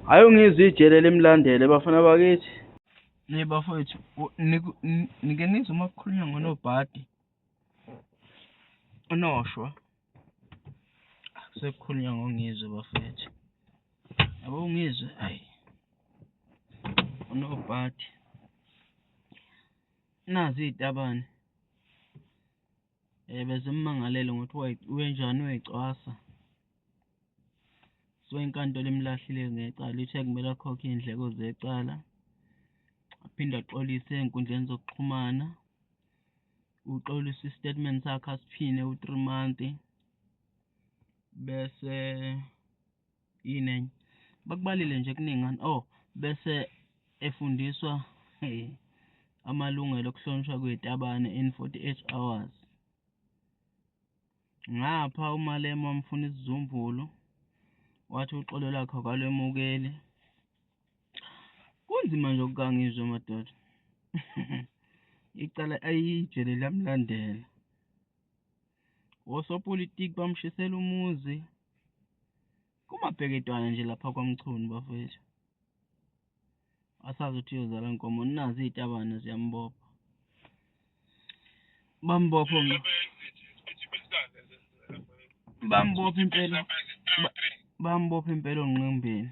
Hhayi ungizwe ijele limlandele bafana bakithi. Hey bafowethu, nike nizwe uma kukhulunywa ngonobhadi unoshwa. Sekukhulunywa ngoNgizwe bafethu. Yabo uNgizwe, hhayi unobhadi. Nazi iy'tabane bezimmangalele ngokuthi wenjani uyayicwasa. So inkantolo imlahlile ngecala ithe kumele akhokhe iy'ndleko zecala, aphinde axolise ey'nkundleni zokuxhumana. Uxolise isitatimende sakhe asiphine u-three month bese yini enye? Bakubalile nje kuningana. Oh, bese efundiswa amalungelo okuhlonishwa kwey'tabane in 48 hours. Ngapha uMalema wamfuna isizumbulu, wathi uxolo lwakhe akalwemukeli. Kunzima nje okukangizwe madoda. Icala ayijele liyamlandela. Osopolitiki bamshisela umuzi. Kumabheketwane nje lapha kwaMchunu bafethu. Asazi ukuthi uyozala nkomo, nazi iy'tabane ziyambopha. Bambopha bambopha impela, bambopha impela onqimbeni.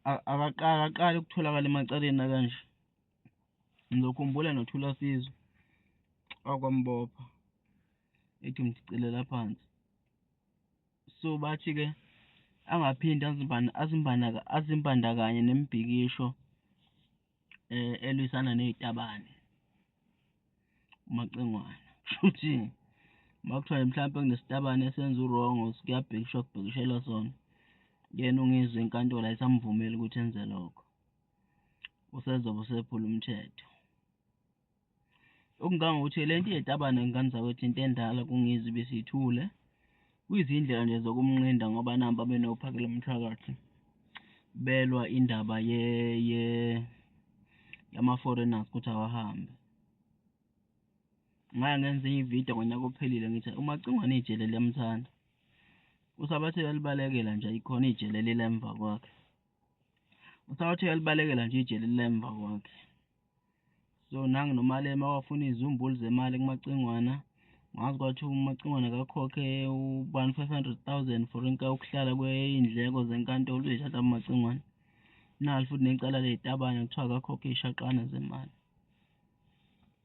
Akaqali ukutholakala emacaleni akanje. Ngizokhumbula noThula Sizwe wakwambopha ethi umdicilela phansi. So bathi-ke angaphinde azimbandakanye nemibhikisho elwisana ney'tabane uMacingwane. Kushuthi uma kuthiwa mhlampe kunesitabane esenza u-wrong kuyabhikishwa kubhikishelwa sona, yena uNgizwe inkantolo ayisamvumeli ukuthi enze lokho. Usezobe usephula umthetho. Okungangokuthi le nto yetabane ngane zakwethu into endala kuNgizwe ibisithule. Kuyizindlela nje zokumnqinda ngoba nampa benophakela umthakathi belwa indaba yama-foreigners ukuthi awahambe. Ngake ngenza enye ividiyo ngonyaka ophelile ngithi uMacingwane ijele liyamthanda. Usabathe uyalibalekela nje ayikhona ijele lila emva kwakhe. Usabathe uyalibalekela nje ijele lila emva kwakhe. So nangu noMalema wafuna izizumbulu zemali kuMacingwana. Ngazi kwathiwa uMacingwane akakhokhe ubani 500,000 for ukuhlala kwey'ndleko zenkantolo uzoyithatha kuMacingwane. Nali futhi necala ley'tabane kuthiwa akakhokhe iy'shaqane zemali.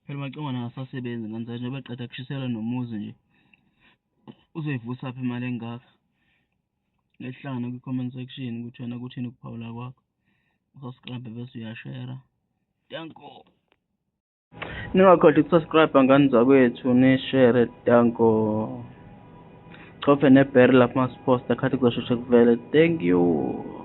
Phela uMacingwane akasasebenzi ngane zakwethu njengoba eqeda kushiselwa nomuzi nje. Uzoyivusaphi imali engaka? Ngeke sihlangane kwi-comment section ukuthi wena kuthini ukuphawula kwakho. Usubscribe bese uyashare. Danko. Ningakhohlwa ukusubscribe ngane zakwethu nishare danko. Chofe nebheri lapha masiphosta khathi kuzosheshe kuvele. Thank you.